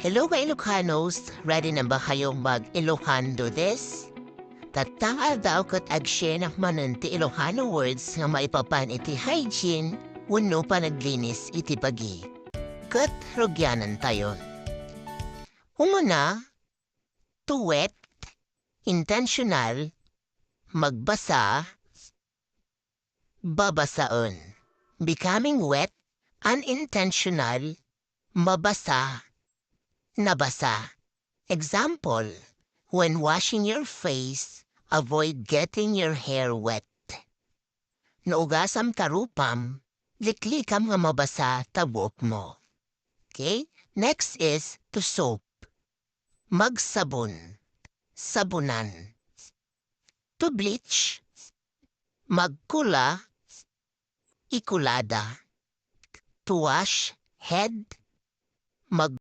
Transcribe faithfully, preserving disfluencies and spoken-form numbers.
Hello, ka Ilocanos! Ready na ba kayo mag-Ilocano this? Tatta nga aldaw ket ag-share nak manen ti Ilocano words nga maipapan iti hygiene wenno panaglinis iti bagi. Ket rugianan tayo. Umuna, to wet, intentional, magbasa, babasaen. Becoming wet, unintentional, mabasa, nabasa. Example, when washing your face, avoid getting your hair wet. No ugasam ta rupam, liklikam nga mabasa ta buokmo. Okay? Next is to soap. Magsabon. Sabunan. To bleach. Magkula. Ikulada. To wash head. Mag